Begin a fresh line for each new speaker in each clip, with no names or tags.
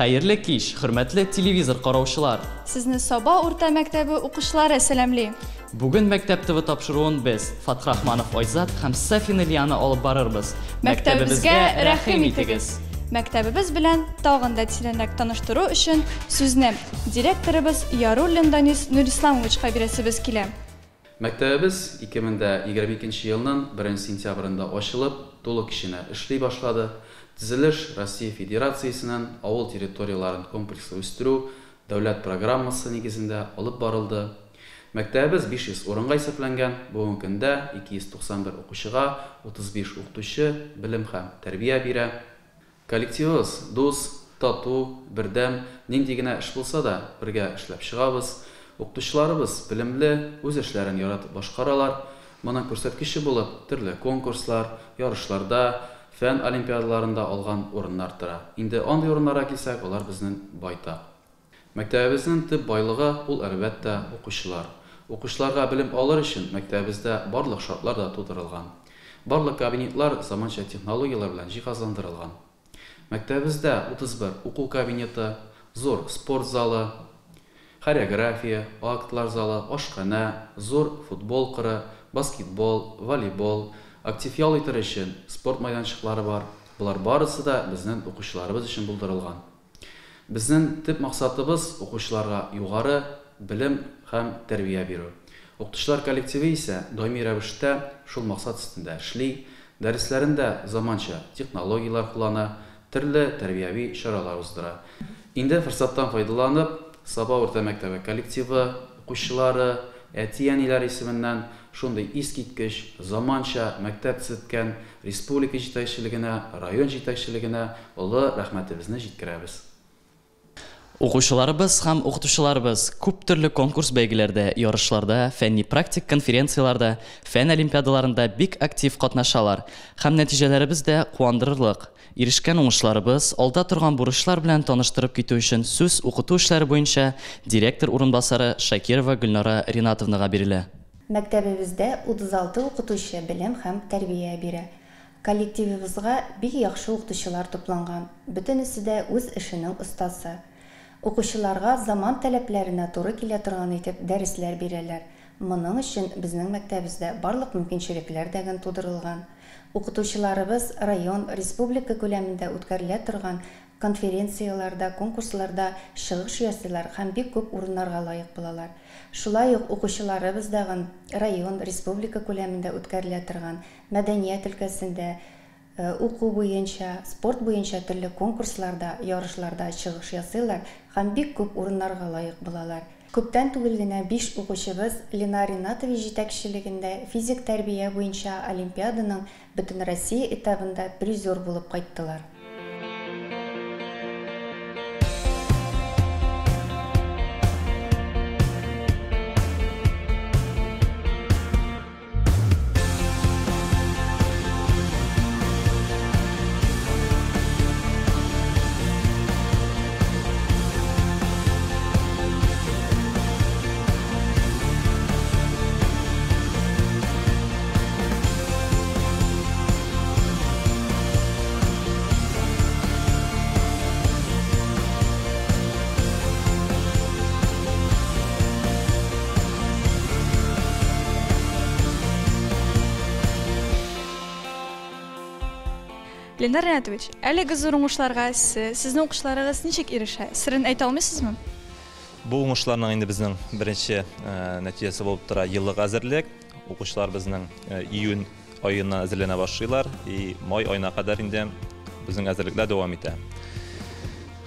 Хәерле кич, хөрмәтле телевизор караучылар!
Сезне Саба урта мәктәбе укучылары сәламли.
Бүген Мәктәп ТВ тапшыруын без, Фатхрахманов Айзат һәм Сафина Лиана алып барырбыз.
Мәктәбебезгә рәхим итегез! Мәктәбебез белән тагын да тирәнрәк таныштыру өчен сүзне директорыбыз Яруллин Данис Нурисламовичка бирәсебез килә.
Мәктәбебез 2022 елның 1 сентябрендә ачылып, тулы көченә эшли башлады. Төзелеш Россия Федерациясенең авыл территорияләрен комплекслы үстерү дәүләт программасы нигезендә алып барылды. Мәктәбебез 500 урынга исәпләнгән. Бүгенге көндә 291 укучыга 35 укытучы белем һәм тәрбия бирә. Коллективыбыз дус, тату, бердәм, нинди генә эш булса да, бергә эшләп чыгабыз. Укытучыларыбыз белемле, үз эшләрен яратып башкаралар. Моның күрсәткече булып төрле конкурслар, ярышларда, фән олимпиадаларында алган урыннар тора. Инде андый урыннарга килсәк, алар безнең байтак. Мәктәбебезнең төп байлыгы ул, әлбәттә, укучылар. Укучыларга белем алыр өчен мәктәбебездә барлык шартлар да тудырылган. Барлык кабинетлар заманча технологияләр белән җиһазландырылган. Мәктәбебездә 31 уку кабинеты, зур спорт залы, хореография, актлар залы, ашханә, зур футбол кыры, баскетбол, волейбол, актив ял итер өчен спорт майданчыклары бар. Болар барысы да безнең укучыларыбыз өчен булдырылган. Безнең төп максатыбыз укучыларга югары белем һәм тәрбия бирү. Укытучылар коллективы исә даими рәвештә шул максат өстендә эшли, дәресләрендә заманча технологияләр куллана, төрле тәрбияви чаралар уздыра. Инде форсаттан файдаланып, Саба урта мәктәбе коллективы, укучылары, әти-әниләр исеменнән шундый искиткеч, заманча мәктәп төзеткән республика җитәкчелегенә, район җитәкчелегенә олы рәхмәтебезне җиткерәбез.
Укучыларыбыз һәм укытучыларыбыз күп төрле конкурс-бәйгеләрдә, ярышларда, фәнни-практик конференцияләрдә, фән олимпиадаларында бик актив катнашалар һәм нәтиҗәләребез дә куандырырлык. Ирешкән уңышларыбыз, алда торган бурычлар белән таныштырып китү өчен сүз укыту эшләре буенча директор урынбасары Шакирова Гөлнара Ринатовнага бирелә.
Мәктәбебездә 36 укытучы белем һәм тәрбия бирә. Коллективыбызга бик яхшы укытучылар тупланган, бөтенесе дә үз эшенең остасы. Укучыларга заман таләпләренә туры килә торган итеп дәресләр бирәләр. Моның өчен безнең мәктәбебездә барлык мөмкинчелекләр дә тудырылган. Укытучыларыбыз район, республика күләмендә үткәрелә торган конференцияләрдә, конкурсларда чыгыш ясыйлар һәм бик күп урыннарга лаек булалар. Шулай ук укучыларыбыз дагын район, республика күләмендә үткәрелә торган мәдәният өлкәсендә, уку буенча, спорт буенча төрле конкурсларда, ярышларда чыгыш ясыйлар һәм бик күп урыннарга лаек булалар. Күптән түгел генә 5 укучыбыз Ленар Ринатович җитәкчелегендә физик тәрбия буенча олимпиаданың Бөтенроссия этабында призер булып кайттылар.
Ленар Ринатович, әлеге зур уңышларга сез, сезнең укучыларыгыз ничек ирешә? Серен әйтә алмыйсызмы?
Бу уңышларның инде безнең беренче нәтиҗәсе булып тора еллык әзерлек. Укучылар безнең июнь аена әзерләнә башлыйлар и май аена кадәр инде безнең әзерлекләр дәвам итә.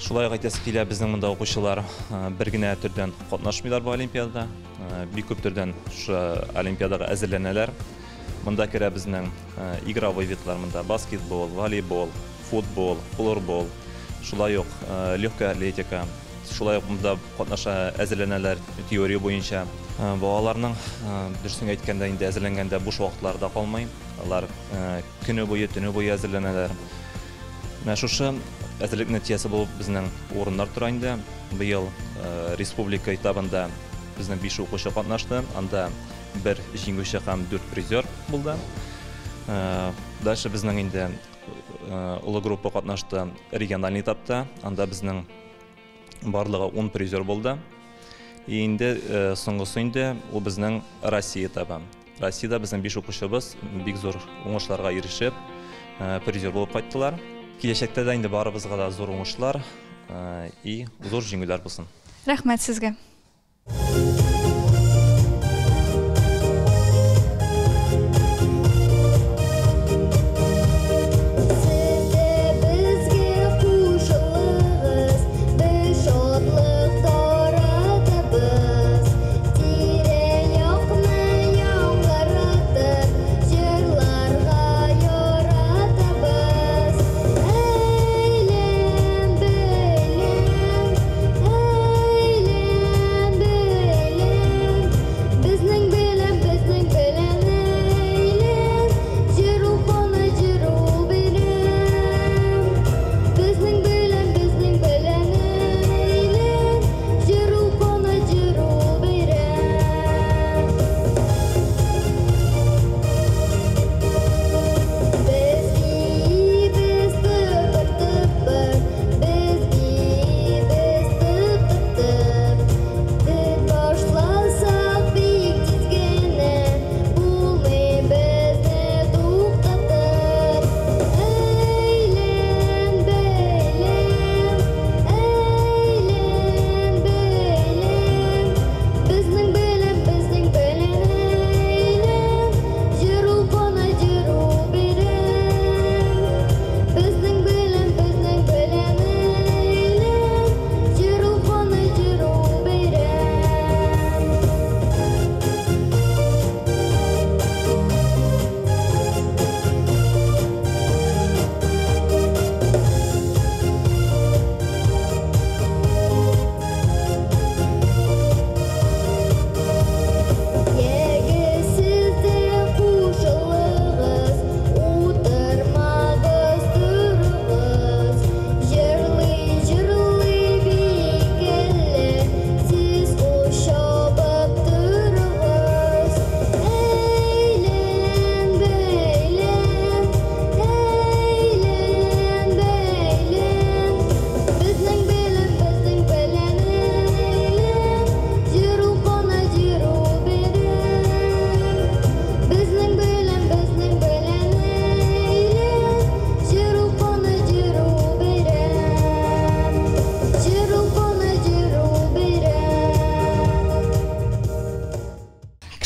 Шулай ук әйтәсе килә, безнең монда укучылар бер генә төрдән катнашмыйлар бу олимпиадада. Бик күп төрдән шушы олимпиадага әзерләнәләр. Монда керә безнең игровой видлар, монда баскетбол, волейбол, футбол, флорбол, шулай ук легкая атлетика, шулай ук монда катнаша әзерләнәләр теория буенча. Балаларның, дөресен әйткәндә, инде әзерләнгәндә буш вакытлары да калмый. Алар көне буе, төне буе әзерләнәләр. Менә шушы әзерлек нәтиҗәсе булып безнең урыннар тора инде. Быел республика этабында безнең 5 укучы катнашты. Анда бер җиңүче һәм 4 призер булды. Дальше безнең инде олы группа катнашты региональный этапта. Анда безнең барлыгы 10 призер булды. И инде соңгысы инде ул безнең Россия этабы. Россиядә безнең 5 укучыбыз бик зур уңышларга ирешеп, призер булып кайттылар. Киләчәктә дә инде барыбызга да зур уңышлар и зур җиңүләр булсын.
Рәхмәт сезгә.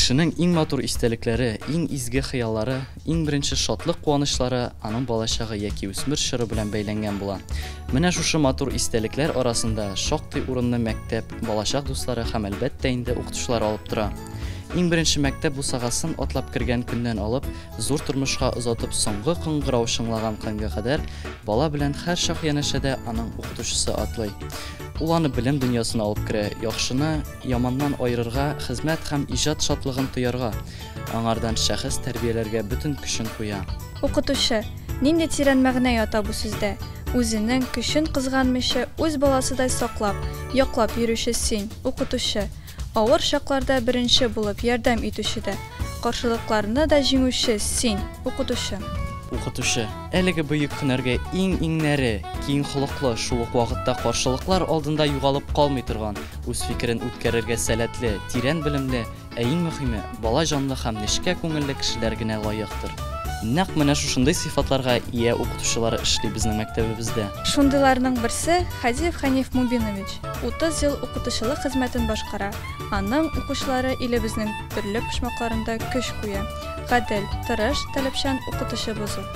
Кешенең иң матур истәлекләре, иң изге хыяллары, иң беренче шатлык куанычлары аның балачагы яки үсмер чоры белән бәйләнгән була. Менә шушы матур истәлекләр арасында шактый урынны мәктәп, балачак дуслары һәм әлбәттә инде укытучылар алып тора. Иң беренче мәктәп бусагасын атлап кергән көннән алып, зур тормышка озатып соңгы кыңгырау чыңлаган көнгә кадәр бала белән һәр чак янәшәдә аның укытучысы атлый. Ул аны белем дөньясына алып керә, яхшыны яманнан айырырга, хезмәт һәм иҗат шатлыгын тоярга, аңардан шәхес тәрбияләргә бөтен көчен куя.
Укытучы, нинди тирән мәгънә ята бу сүздә? Үзенең көчен кызганмыйча, үз баласыдай саклап, яклап йөрүче син, укытучы. Авыр чакларда беренче булып ярдәм итүче дә, каршылыкларны да җиңүче син, укытучы.
Укытучы, әлеге бөек һөнәргә иң-иңнәре, киң холыклы, шул ук вакытта каршылыклар алдында югалып калмый торган, үз фикерен үткәрергә сәләтле, тирән белемле, ә иң мөһиме, бала җанлы һәм нечкә күңелле кешеләр генә лаектыр. Нәкъ менә шушындый сыйфатларга ия укытучылар эшли безнең мәктәбебездә.
Шундыйларның берсе Хадиев Ханиф Мубинович. 30 ел укытучылык хезмәтен башкара. Аның укучылары илебезнең төрле почмакларында көч куя. Гадел, тырыш, таләпчән укытучыбыз ул.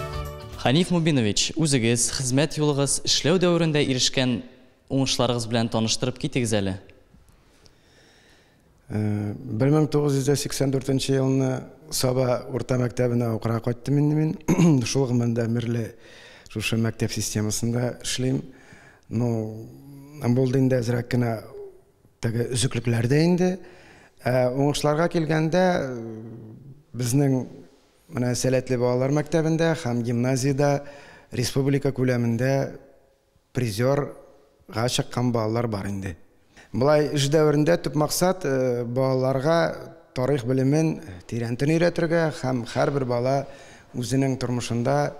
Ханиф Мубинович, үзегез, хезмәт юлыгыз, эшләү дәверендә ирешкән уңышларыгыз белән таныштырып китегез әле.
1984 елны Саба урта мәктәбенә укырга кайттым инде мин. Шул гомердә бирле шушы мәктәп системасында эшлим. Ну, булды инде әзрәк кенә теге өзеклекләр дә инде. Уңышларга килгәндә, безнең менә сәләтле балалар мәктәбендә һәм гимназиядә республика күләмендә призерга чыккан балалар бар инде. Болай эш дәверендә төп максат балаларга тарих белемен тирәнтен өйрәтергә һәм һәрбер бала үзенең тормышында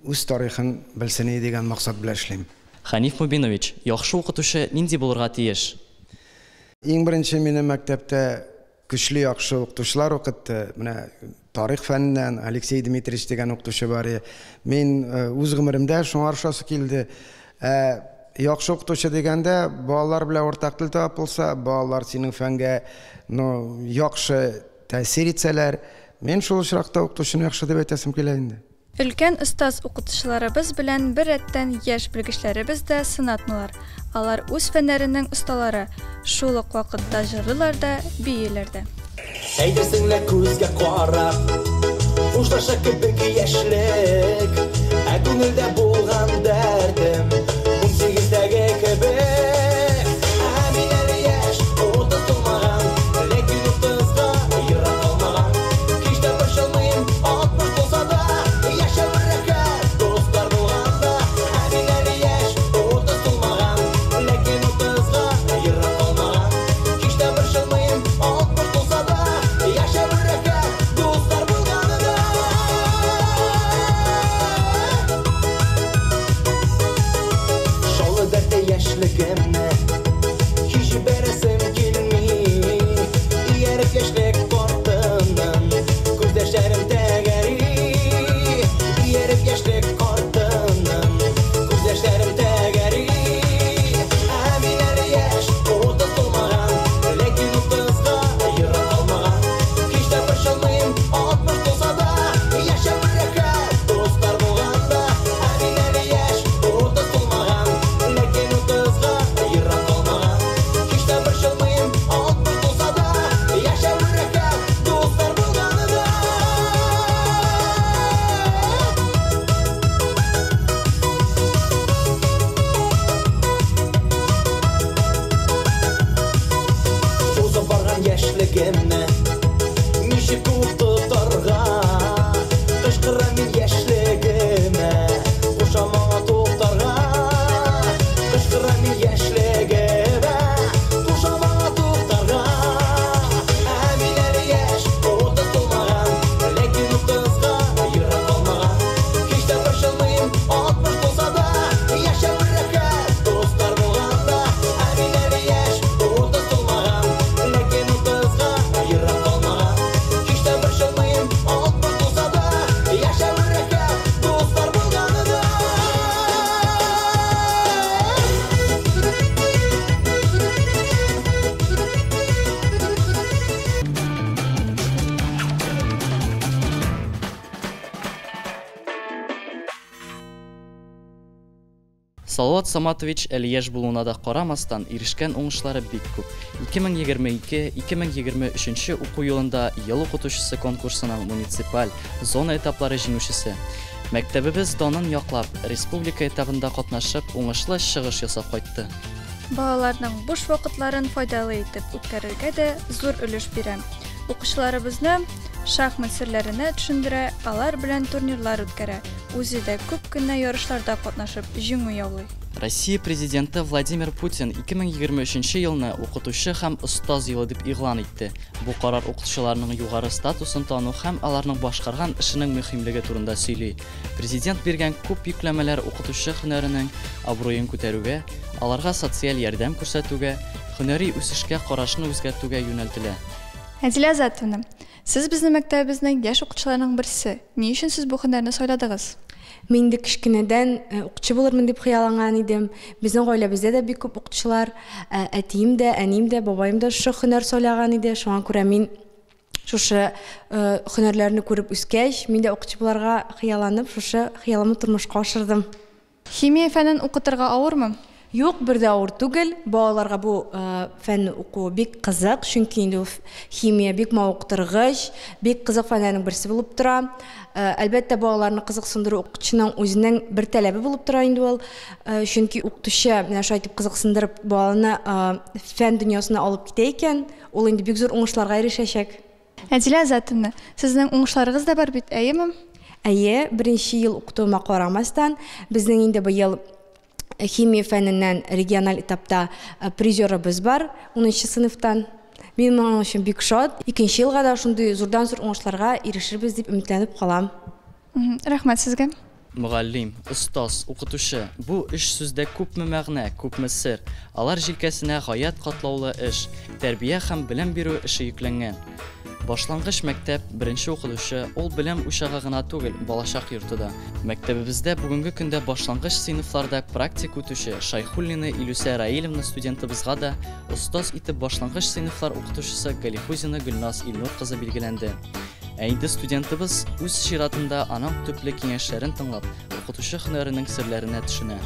үз тарихын белсен иде дигән максат белән эшлим.
Хәниф Мубинович, яхшы укытучы нинди булырга тиеш?
Иң беренче мине мәктәптә көчле яхшы укытучылар укытты. Менә тарих фәненнән Алексей Дмитриевич дигән укытучы бар иде. Мин үз гомеремдә шуңа охшасы килде. Яхшы укытучы дигәндә балалар белән уртак тел табып булса, балалар синең фәнгә, ну, яхшы тәэсир итсәләр, мин шул очракта укытучыны яхшы дип әйтәсем килә инде.
Өлкән остаз укытучыларыбыз белән бер рәттән яшь белгечләребез дә сынатмыйлар. Алар үз фәннәренең осталары, шул ук вакытта җырлыйлар да, бииләр дә.
Әйтерсең лә күзгә карап, хушлаша кебек яшьлек, ә күңелдә булган дәртем 18-дәге кебек. Ә мин әле яшь, 30 тулмаган, ләкин 30-га ерак калмаган. Һич тә борчылмыйм, 60 тулса да, яшәү рәхәт, дуслар булганда. Ә мин әле яшь, 30 тулмаган, ләкин 30-га ерак калмаган. Һич тә борчылмыйм, 60 тулса да, яшәү рәхәт, дуслар булганда. Шаулы дәртле яшьлегемне һич җибәрәсем килми. Ияреп яшьлек артыннан күз яшьләрем тәгәри. Ияреп яшьлек артыннан күз яшьләрем тәгәри. Ә мин әле яшь, 30 тулмаган, ләкин 30-га ерак калмаган. Һич тә борчылмыйм, 60 тулса да, яшәү рәхәт, дуслар булганда. Ә мин әле яшь, 30 тулмаган, ләкин 30-га ерак калмаган. Һич тә борчылмыйм, 60 тулса да, яшәү рәхәт, дуслар булганда. Узып барган яшьлегемне ничек куып тотарга? Кычкырам мин яшьлегемә, кушам аңа туктарга. Кычкырам мин яшьлегемә, кушам аңа туктарга. Ә мин әле яшь, 30 тулмаган, ләкин 30-га ерак калмаган. Һич тә борчылмыйм, 60 тулса да, яшәү рәхәт, дуслар булганда. Ә мин әле яшь, 30 тулмаган, ләкин 30-га ерак калмаган. Һич тә борчылмыйм, 60 тулса да, яшәү рәхәт, дуслар булганда.
Салават Саматович әле яшь булуына да карамастан, ирешкән уңышлары бик күп. 2022-2023 уку елында Ел укытучысы конкурсының муниципаль зона этаплары җиңүчесе. Мәктәбебез данын яклап, республика этабында катнашып, уңышлы чыгыш ясап кайтты.
Балаларның буш вакытларын файдалы итеп үткәрергә дә зур өлеш бирә. Укучыларыбызны шахмат серләренә төшендерә, алар белән турнирлар үткәрә. Үзе дә күп кенә ярышларда катнашып, җиңү яулый.
Россия президенты Владимир Путин 2023 елны укытучы һәм остаз елы дип игълан итте. Бу карар укытучыларның югары статусын тану һәм аларның башкарган эшенең мөһимлеге турында сөйли. Президент биргән күп йөкләмәләр укытучы һөнәренең абруен күтәрүгә, аларга социаль ярдәм күрсәтүгә, һөнәри үсешкә карашны үзгәртүгә юнәлтелә.
Әдилә Азатовна, сез безнең мәктәбебезнең яшь укытучыларының берсе. Ни өчен сез бу һөнәрне сайладыгыз?
Мин инде кечкенәдән укытучы булырмын дип хыялланган идем. Безнең гаиләбездә дә бик күп укытучылар, әтием дә, әнием дә, бабаем да шушы һөнәр сайлаган иде. Шуңа күрә мин шушы һөнәрләрне күреп үскәч, мин дә укытучы буларга хыялланып, шушы хыялымны тормышка ашырдым.
Химия фәнен укытырга авырмы?
Юк, бер дә авыр түгел. Балаларга бу фәнне уку бик кызык, чөнки инде ул химия бик мавыктыргыч, бик кызык фәннәрнең берсе булып тора. Әлбәттә, балаларны кызыксындыру укытучының үзенең бер таләбе булып тора инде ул. Чөнки укытучы менә шулай итеп кызыксындырып баланы фән дөньясына алып китә икән, ул инде бик зур уңышларга ирешәчәк.
Әдилә Азатовна, сезнең уңышларыгыз да бар бит, әйеме?
Әйе, беренче ел укытуыма карамастан, безнең инде быел химия фәненнән региональ этапта призерыбыз бар, 10 сыйныфтан. Мин моның өчен бик шат. Икенче елга да шундый зурдан-зур уңышларга ирешербез дип өметләнеп калам.
Рәхмәт сезгә.
Мөгаллим, остаз, укытучы, бу өч сүздә күпме мәгънә, күпме сер. Алар җилкәсенә гаять катлаулы эш, тәрбия һәм белем бирү эше йөкләнгән. Башлангыч мәктәп, беренче укытучы, ул белем учагы гына түгел, балачак йорты да. Мәктәбебездә бүгенге көндә башлангыч сыйныфларда практик үтүче Шайхуллина Илүсә Раилевна студентыбызга да остаз итеп башлангыч сыйныфлар укытучысы Галихузина Гөлназ Илнур кызы билгеләнде. Ә инде студентыбыз үз чиратында аның төпле киңәшләрен тыңлап, укытучы һөнәренең серләренә төшенә.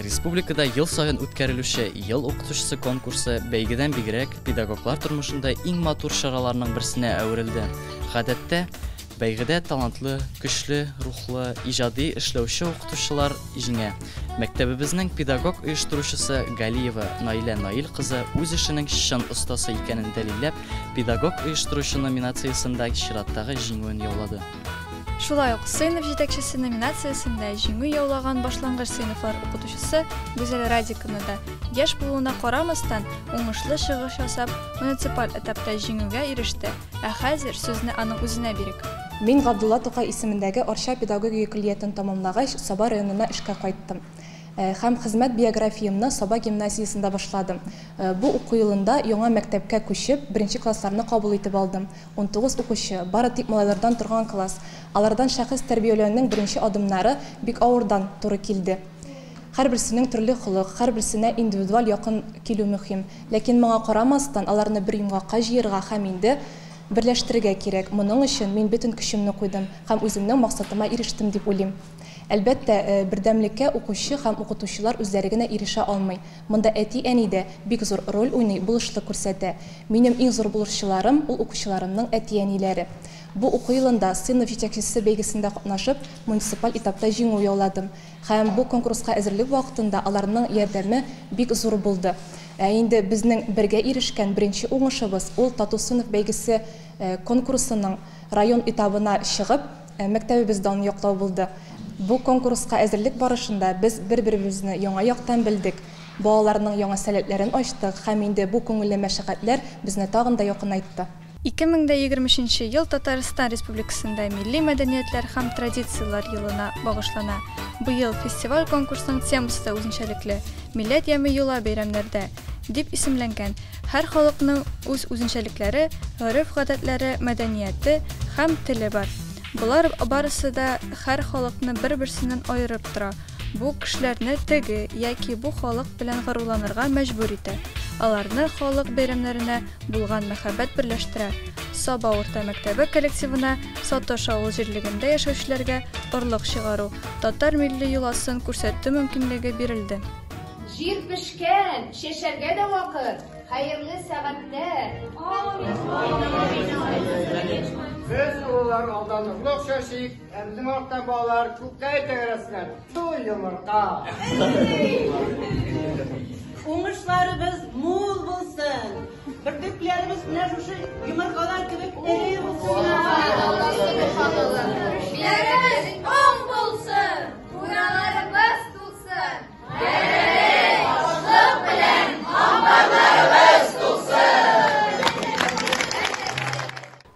Республикада ел саен үткәрелүче Ел укытучысы конкурсы бәйгедән бигрәк, педагоглар тормышында иң матур чараларның берсенә әверелде. Гадәттә, бәйгедә талантлы, көчле рухлы, иҗади эшләүче укытучылар җиңә. Мәктәбебезнең педагог-оештыручысы Галиева Наилә Наил кызы үз эшенең чын остасы икәнен дәлилләп, Педагог-оештыручы номинациясендә чираттагы җиңүен яулады.
Шулай ук Сыйныф җитәкчесе номинациясендә җиңү яулаган башлангыч сыйныфлар укытучысы Гүзәл Радиковна да, яшь булуына карамастан, уңышлы чыгыш ясап, муниципаль этапта җиңүгә иреште. Ә хәзер сүзне аның үзенә бирик.
Мин Габдулла Тукай исемендәге Арча педагогия көллиятен тәмамлагач, Саба районына эшкә кайттым. Һәм хезмәт биографиямне Саба гимназиясендә башладым. Бу уку елында яңа мәктәпкә күчеп, беренче классларны кабул итеп алдым. 19 укучы, бары тик малайлардан торган класс. Алардан шәхес тәрбияләүнең беренче адымнары бик авырдан туры килде. Һәрберсенең төрле холык, һәрберсенә индивидуаль якын килү мөһим. Ләкин моңа карамастан, аларны бер йомгакка җыерга һәм инде берләштерергә кирәк. Моның өчен мин бөтен көчемне куйдым һәм үземнең максатыма ирештем дип уйлыйм. Әлбәттә, бердәмлеккә укучы һәм укытучылар үзләре генә ирешә алмый. Монда әти-әни дә бик зур роль уйный, булышлык күрсәтә. Минем иң зур булышчыларым, ул укучыларымның әти-әниләре. Бу уку елында сыйныф җитәкчесе бәйгесендә катнашып, муниципаль этапта җиңү яуладым. Һәм бу конкурска әзерлек вакытында аларның ярдәме бик зур булды. Ә инде безнең бергә ирешкән беренче уңышыбыз, ул Тату сыйныф бәйгесе конкурсының район этабына чыгып, мәктәбебез данын яклау булды. Бу конкурска әзерлек барышында без бер-беребезне яңа яктан белдек, балаларның яңа сәләтләрен ачтык һәм инде бу күңелле мәшәкатьләр безне тагын да якынайтты.
2023 ел Татарстан Республикасында милли мәдәниятләр һәм традицияләр елына багышлана. Быел фестиваль-конкурсның темасы да үзенчәлекле, Милләт яме йола бәйрәмнәрдә, дип исемләнгән. Һәр халыкның үз үзенчәлекләре, гореф-гадәтләре, мәдәнияте һәм теле бар. Болар барысы да һәр халыкны бер-берсеннән аерып тора. Бу кешеләрне теге яки бу халык белән горурланырга мәҗбүр итә. Аларны халык бәйрәмнәренә булган мәхәббәт берләштерә. Саба урта мәктәбе коллективына Сатыш авыл җирлегендә яшәүчеләргә орлык чыгару, татар милли йоласын күрсәтү мөмкинлеге бирелде.
Җир пешкән, чәчәргә дә вакыт, хәерле сәгатьтә.
Без олылар алдан орлык чәчик, ә безнең арттан балалар күккә тәгәрәсеннәр. Ту йомырка!
Уңышларыбыз мул булсын. Бөртекләребез менә шушы йомыркалар кебек эре булсын.
Эшләребез уң булсын, бураларыбыз тулсын. Ашлык белән амбарларыбыз тулсын.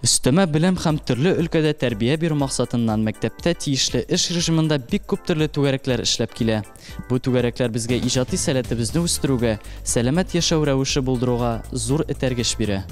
Өстәмә белем һәм төрле өлкәдә тәрбия бирү максатыннан мәктәптә тиешле эш режимында бик күп төрле түгәрәкләр эшләп килә. Бу түгәрәкләр безгә иҗади сәләтебезне үстерүгә, сәламәт яшәү рәвеше булдыруга зур этәргеч бирә.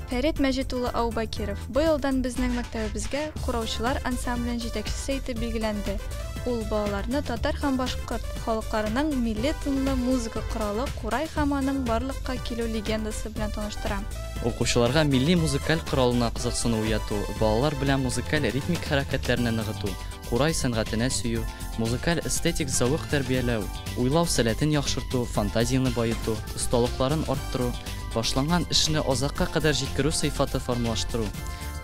Фәрит Мәҗит улы Аубакиров быелдан безнең мәктәбебезгә Кураучылар ансамблен җитәкчесе итеп билгеләнде. Ул балаларны татар һәм башкорт халыкларының милли тынлы музыка коралы курай һәм аның барлыкка килү легендасы белән таныштыра.
Укучыларга милли музыкаль коралына кызыксыну уяту, балалар белән музыкаль ритмик хәрәкәтләрне ныгыту, курай сәнгатенә сөю, музыкаль-эстетик зәвык тәрбияләү, уйлау сәләтен яхшырту, фантазияне баету, осталыкларын арттыру, башланган эшне азакка кадәр җиткерү сыйфаты формалаштыру,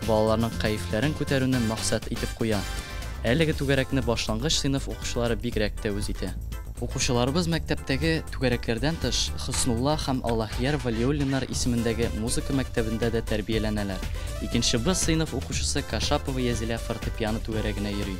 балаларның кәефләрен күтәрүне максат итеп куя. Әлеге түгәрәкне башлангыч сыйныф укучылары бигрәк тә үз итә. Укучыларыбыз мәктәптәге түгәрәкләрдән тыш, Хөснулла һәм Аллаһияр Вәлиуллиннар исемендәге музыка мәктәбендә дә тәрбияләнәләр. Икенче Б сыйныф укучысы Кашапова Язилә фортепиано түгәрәгенә йөри.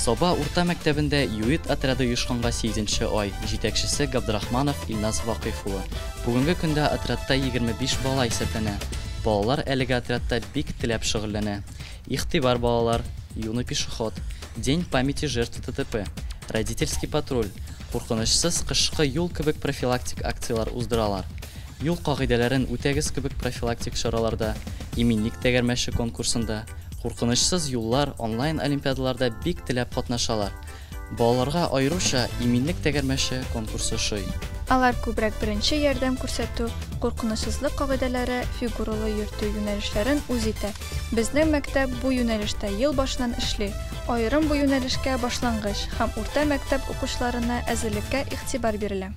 Саба урта мәктәбендә ЮИД отряды оешканга сигезенче ай, җитәкчесе Габдрахманов Илназ Вакыйф улы. Бүгенге көндә отрядта 25 бала исәпләнә. Балалар әлеге отрядта бик теләп шөгыльләнә. Игътибар, балалар! Юный пешеход, День памяти жертв ДТП, Родительский патруль, Куркынычсыз кышкы юл кебек профилактик акцияләр уздыралар. Юл кагыйдәләрен үтәгез кебек профилактик чараларда, Иминлек тәгәрмәче конкурсында, Куркынычсыз юллар онлайн олимпиадаларда бик теләп катнашалар. Балаларга аеруча Иминлек тәгәрмәче конкурсы ошый.
Алар күбрәк беренче ярдәм күрсәтү, куркынычсызлык кагыйдәләре, фигуралы йөртү юнәлешләрен үз итә. Безнең мәктәп бу юнәлештә ел башыннан эшли. Аерым бу юнәлешкә башлангыч һәм урта мәктәп укучыларына әзерлеккә игътибар бирелә.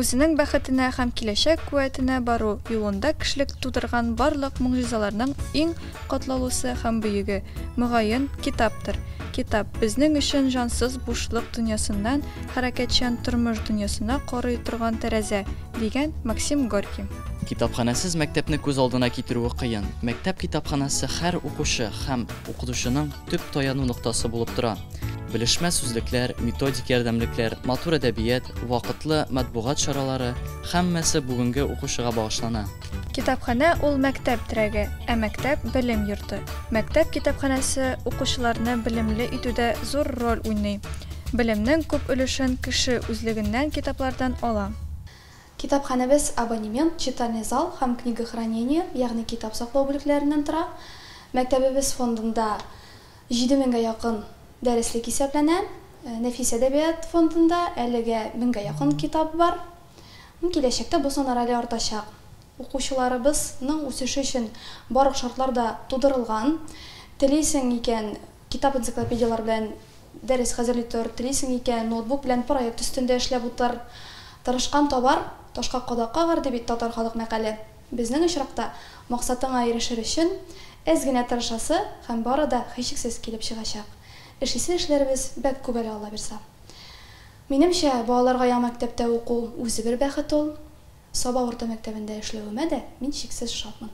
Үзенең бәхетенә һәм киләчәк куәтенә бару юлында кешелек тудырган барлык могҗизаларның иң катлаулысы һәм бөеге, мөгаен, китаптыр. Китап, безнең өчен җансыз бушлык дөньясыннан хәрәкәтчән тормыш дөньясына карый торган тәрәзә, дигән Максим Горький.
Китапханәсез мәктәпне күз алдына китерүе кыен. Мәктәп китапханәсе һәр укучы һәм укытучының төп таяну ноктасы булып тора. Белешмә сүзлекләр, методик ярдәмлекләр, матур әдәбият, вакытлы матбугат чаралары, һәммәсе бүгенге укучыга багышлана.
Китапханә ул мәктәп терәге, ә мәктәп, белем йорты. Мәктәп китапханәсе укучыларны белемле итүдә зур роль уйный. Белемнең күп өлешен кеше үзлегеннән китаплардан ала.
Китапханәбез абонемент, читальный зал һәм книгохранение, ягъни китап саклау бүлекләреннән тора. Мәктәбебез фондында 7000 гә якын дәреслек исәпләнә. Нәфис әдәбият фондында әлегә 1000 гә якын китап бар. Киләчәктә бу саннар әле артачак. Укучыларыбызның үсеше өчен барлык шартлар да тудырылган. Телисең икән, китап-энциклопедияләр белән дәрес хәзерли тор, телисең икән, ноутбук белән проект өстендә эшләп утыр. Тырышкан табар, ташка кадак кагар, ди бит татар халык мәкале. Безнең очракта максатыңа ирешер өчен әз генә тырышасы һәм бары да һичшиксез килеп чыгачак. Эшлисе эшләребез бәк күп әле, Алла бирса. Минемчә, балаларга яңа мәктәптә уку үзе бер бәхет ул. Саба урта мәктәбендә эшләвемә дә мин чиксез шатмын.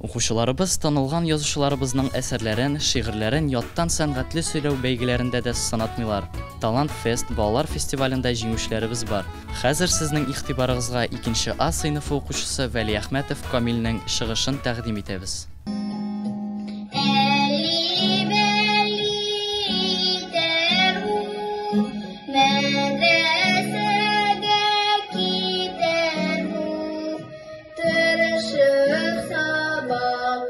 Укучыларыбыз танылган язучыларыбызның әсәрләрен, шигырьләрен яттан сәнгатьле сөйләү бәйгеләрендә дә сынатмыйлар. Талант Фест балалар фестивалендә җиңүчеләребез бар. Хәзер сезнең игътибарыгызга 2 А сыйныфы укучысы Вәлиәхмәтов Камилнең чыгышын тәкъдим итәбез.
Әлибәли итәр бу, мәдрәсәгә китәр бу, тырышып сабак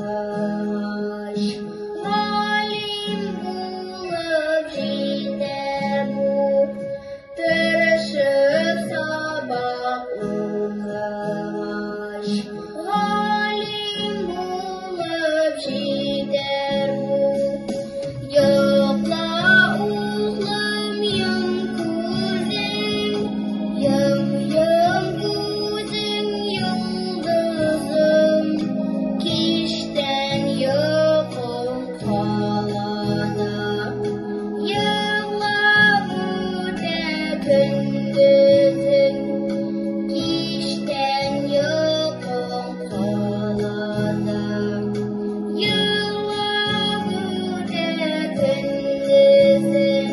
укыгач, галим булып җитәр бу, тырышып сабак укыгач, галим булып җитәр бу. Йокла, углым, йом күзең, йом, йом күзең, йолдызым, кичтән йокың кала да, елап үтә көндезең, кичтән йокың кала да, елап үтә көндезең.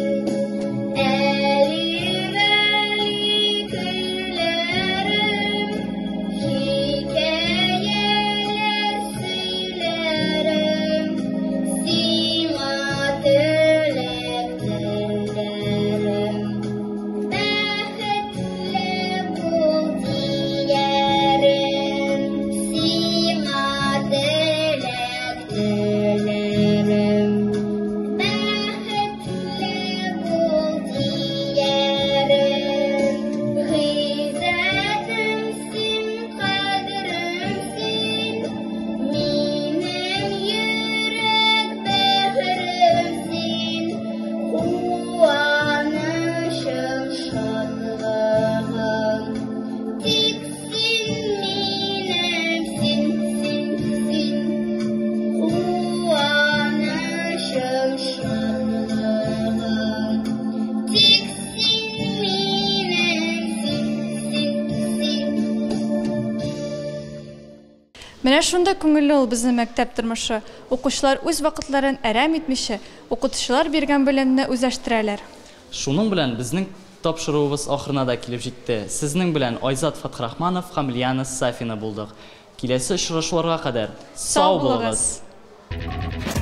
Әлибәли көйләрем, хикәяләр сөйләрем, сиңа теләк теләрем. Бәхетле бул диярем, сиңа теләк теләрем. Бәхетле бул диярем, гыйззәтем син, кадерем син, минем йөрәк бәгырем син, куанычым, шатлыгым. Тик син минем, син, син, син, куанычым, шатлыгым. Тик син минем, син, син, син.
Менә шундый күңелле ул безнең мәктәп тормышы. Укучылар үз вакытларын әрәм итмичә, укытучылар биргән белемне үзләштерәләр.
Шуның белән безнең тапшыруыбыз ахырына да килеп җитте. Сезнең белән Айзат Фатхрахманов һәм Лиана Сафина булдык. Киләсе очрашуларга кадәр
сау булыгыз!
Булыгыз!